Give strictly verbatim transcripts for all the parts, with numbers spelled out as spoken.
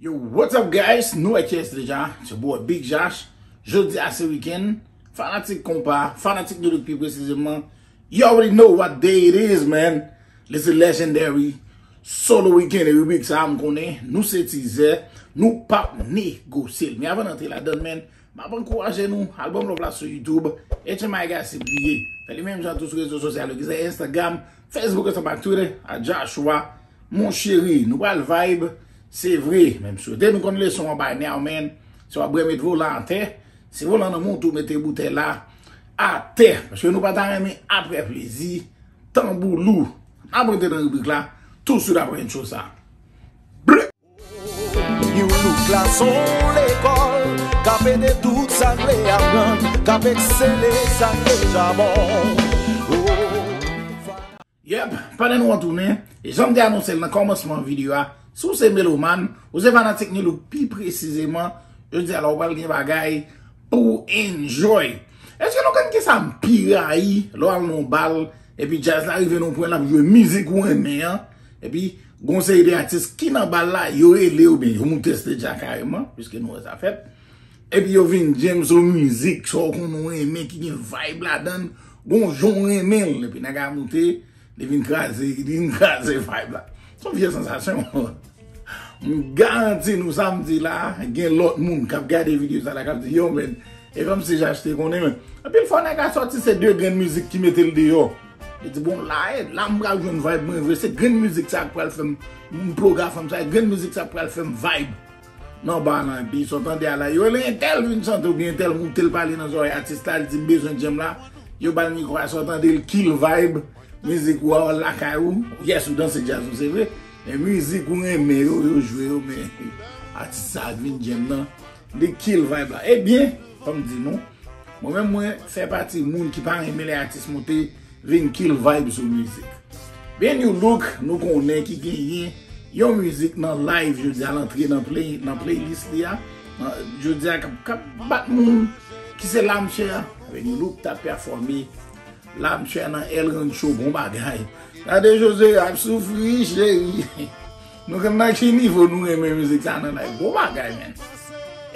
Yo, what's up, guys? Nou wè kiyès deja? It's your boy Big Josh. Jodi a se wikenn. Fanatik konpa, fanatik de look pi presizeman. You already know what day it is, man. It's a legendary solo weekend. Every week, sa a m konnen. Nou se tizè. Nou p ap negosye l. Men avan n antre ladann, man, m ap ankouraje nou. Album Love la sou YouTube. H M I Gars, se bliye. Fè li menm jan tou sou rezo sosyal yo, ki se Instagram, Facebook, ansanm ak Twitter, a Joshua Mon Chéri. Nou pral vibe, se vre. Men m swete nou konn leson an by now, man. Si w ap bwè, met volan atè. Si volan nan men w tou, mete boutèy la atè. Paske nou pa ta renmen apre plezi, tanbou lou. N ap rantre nan ribrik la, touswit apre entwo sa. Ble! New Look la se yon lekòl k ap ede tout sa k vle aprann, k ap eksele sa k deja bon. Oh. Yep, pandan nou an tounen, e jan m te anonse l nan kòmansman videyo a, si w se melomàn, ou se fanatik New Look pi presizeman, jodi a la ou pral gen bagay pou w enjoy. Èske nou konn kisa m pi rayi lè w al nan yon bal, epi djaz la rive nan yon pwen l ap jwe mizik ou renmen an, epi gon seri de atis ki nan bal la, yo rele oubyen yo moute stage la kareman, piske nou wè sa fèt. Epi yo vin jam sou mizik, sa w konn ou renmen, ki gen vibe ladan l, gon jan w renmen l, epi nèg la moute, li vin kraze, li vin kraze vibe la. Se yon vye sansasyon. M garanti nou sa m di la, gen lòt moun k ap gade videyo sa la k ap di, yo, men, e kòmsi Josh te konnen, men. Anpil fwa nèg la sòti, se de grenn mizik ki mete l deyò. Li di, bon, la, e, la m pral jwenn vibe mwen vre, se grenn mizik sa k pral fè m, m ploga fanm sa, e grenn mizik sa k pral fè m vibe nan ba lan, epi sa w tande a la, yo rele entèl vin chante oubyen entèl moute l pale nan zòrèy atis la, li di, m bezwen jam la, yo ba l mikwo a, sa w tande l kill vibe, mizik ou a lakay ou, yes, ou danse djaz ou, se vre, men mizik ou renmen yo, yo jwe yo, men atis sa a vin jam nan, li kill vibe la. Ebyen, fò m di nou, mwen menm mwen fè pati moun ki pa renmen lè atis moute vin kill vibe sou mizik. Byen, New Look, nou konnen ki genyen yon mizik nan live jodi a, l antre nan play, nan playlist li a. Nan, jodi a k ap, k ap bat moun ki se Lamchè. Avèk New Look t ap pèfòme Lamchè nan El Rancho, bon bagay. Gade Jose ap soufri, cheri. Nou konn nan ki nivo nou renmen mizik sa nan live. Bon bagay, men.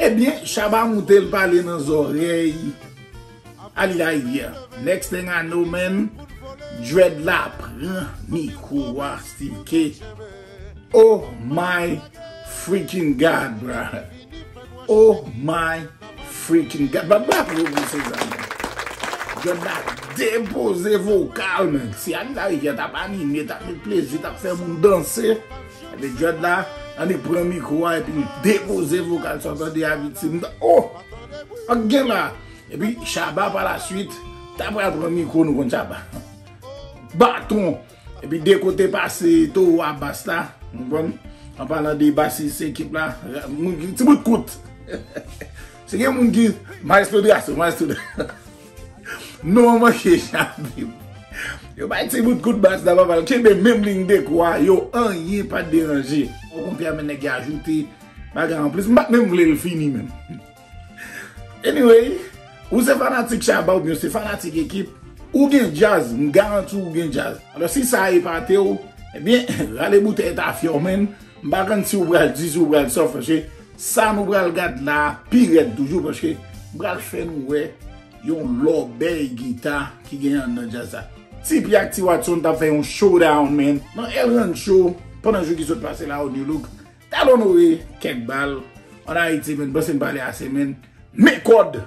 Ebyen, Shabba moute l pale nan zòrèy Ali Larivière. Next thing I know, man, Dread la pran mikwo a, Steve K. Oh my freaking God, bro. Oh my freaking God. Ba, ba, pou mwen se sa, man. Dread la depoze vokal, man. Si Ali Larivière t ap anime, t ap met plezi, t ap fè moun danse, epi Dread la, annik pran mikwo a, epi depoze vokal, sa w tande a, viktim. Oh! Ak gen la. Epi Shabba pa la swit, ta pral pran mikwo, nou konn Shabba. Baton. Epi de kote pase towo a bas la, ou konprann? An palan de basis ekip la, moun ki, ti bout kout. Si gen moun ki, Maestro Drasso, Maestro Drasso. Non, manke chape. Yo bay ti bout kout bas la, papa, kenbe menm liy de kwa, yo, anyen pa t deranje. Okontrè, men nèg yo ajoute bagay anplis. M pa t menm vle l fini menm. Anyway, ou se fanatik Shabba oubyen ou se fanatik ekip, ou gen djaz, m garanti w ou gen djaz. Alò, si sa epate w, ebyen, rale boutèy tafya w, man. M pa konn si w pral di, si w pral sòf, paske sa nou pral gad la a pi rèd toujou, paske m pral fè nou wè yon lòbèy gita ki gen anndan djaz la. T P ak T Watson t ap fè yon showdown, man, nan El Rancho, pandan jou ki sot pase la, o New Look. T al onore kèk bal ann Ayiti, men, panse n pale ase, men, men kòd.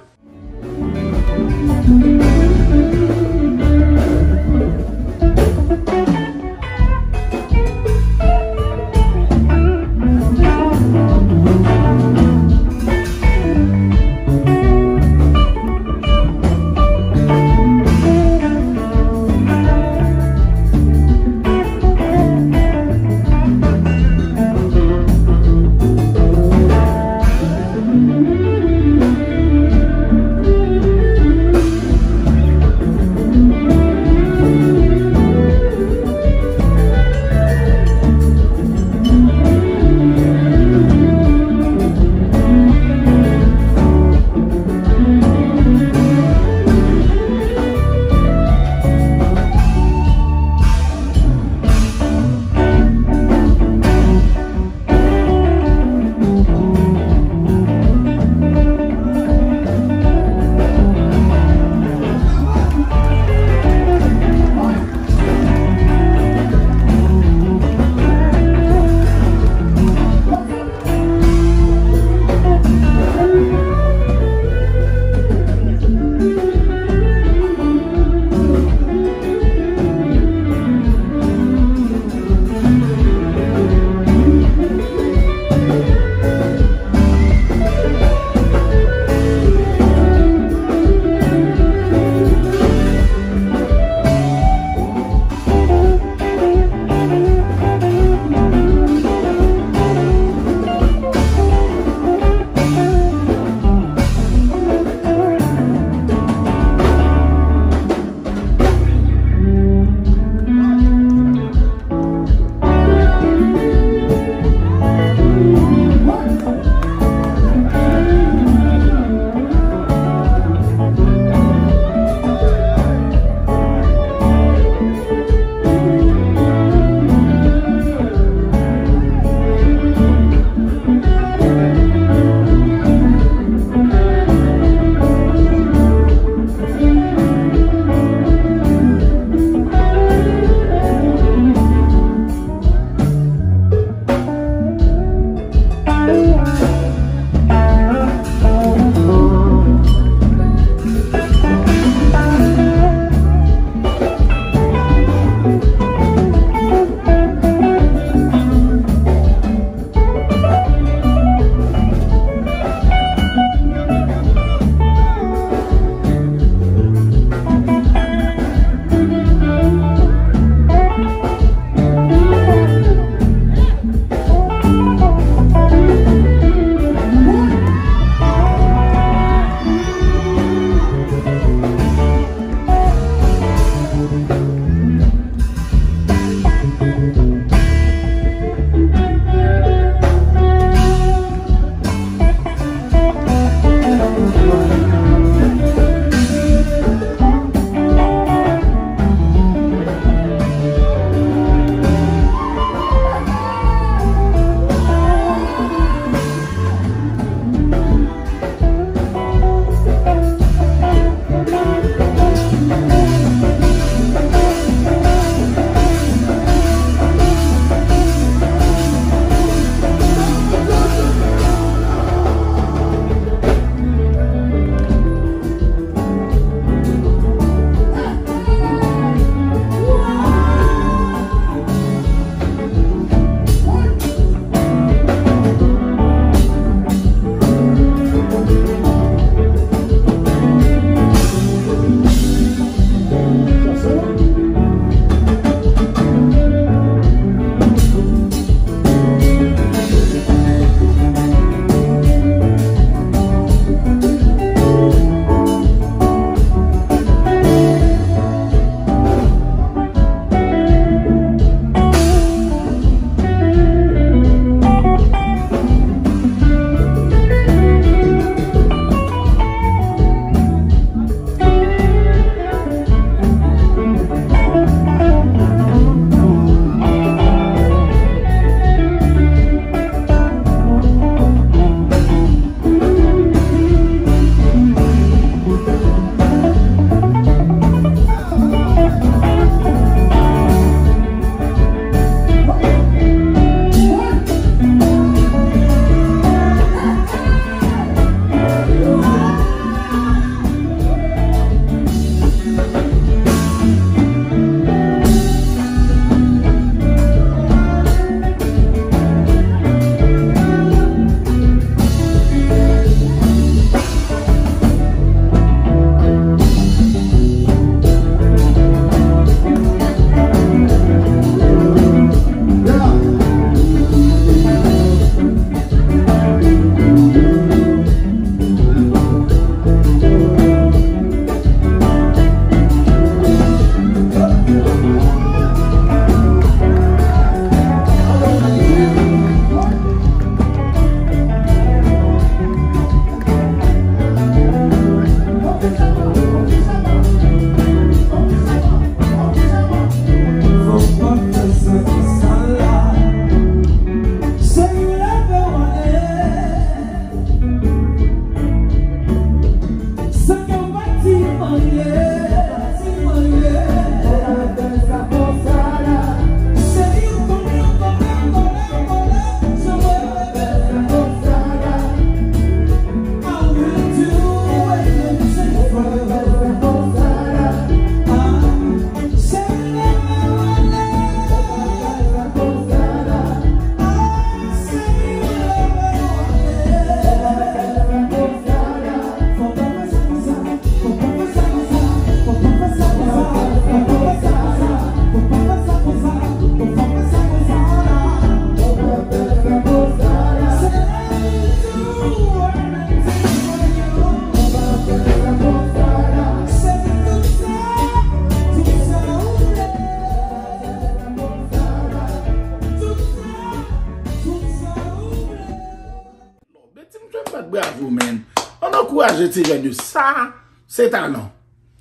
Beti, m fè m bat bravo, man. Ann ankouraje ti jèn yo. Sa, se talan.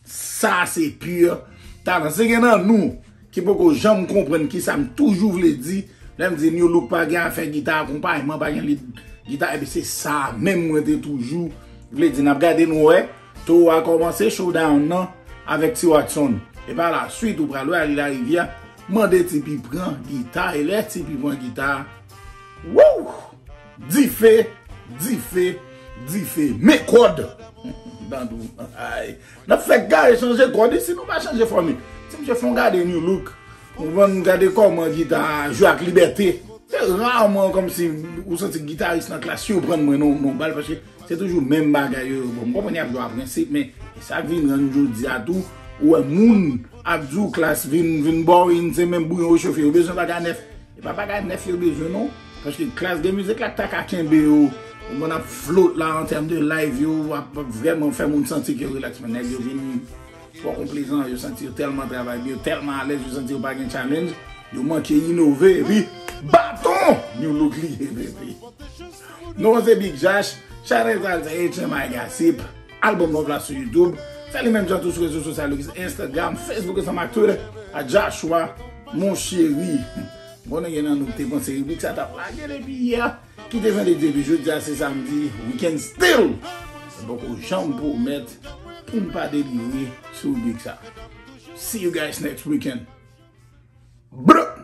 Sa, se pure talan. Se gen nan nou ki poko janm konprann kisa m toujou vle di. Lè m di New Look pa gen afè gita akonpayman, pa gen lead gita, epi se sa menm mwen te toujou vle di. N ap gade nou wè. Towo a kòmanse, showdown nan avèk Ti Watson. E pa la swit, ou pral wè Ally Larivière mande Tipi pran gita. E lè Tipi pran gita, wouw! Dife, dife, dife. Men kòd. Dandou. Ay. N ap fè gade chanje kòd isi, nou pa chanje fòmil. Ti mesye fè yon gade New Look. Ou konn gade kòman gita a jwe ak libète. Se raman kòmsi ou santi gitaris nan klas yo pran mwen non, non bal, paske se toujou menm bagay yo. Bon, m konprann y ap jwe a prensip, men e sa k vin rann jodi a tou, ou wè moun ap di w klas vin, vin boring, se menm bouyon yo chofe, yo bezwen bagay nèf. E pa bagay nèf yo bezwen non. Paske klas de mizik la ta ka kenbe yo. Ou konn ap float la an tèm de live yo, ap, ap vrèman fè moun santi ke relax, men nèg yo vin twò konplezan, yo santi yo tèlman travay byen, yo tèlman alèz, yo santi yo pa gen challenge, yo manke inove, epi baton! New Look li ye, baby. Non, se Big Jash, chanèl sa se H M I Gossip, album nou la sou YouTube, se li menm jan tou sou rezo sosyal yo ki se Instagram, Facebook ansanm ak Twitter, a Joshua, mon chéri. Bon, gen nan nou ki te panse ribrik sa t ap lage depi yè. Kite vandredi epi jodi a se samdi, weekend still. Mwen poko janm pwomèt pou m pa delivre sou ribrik sa. See you guys next weekend. Bruh!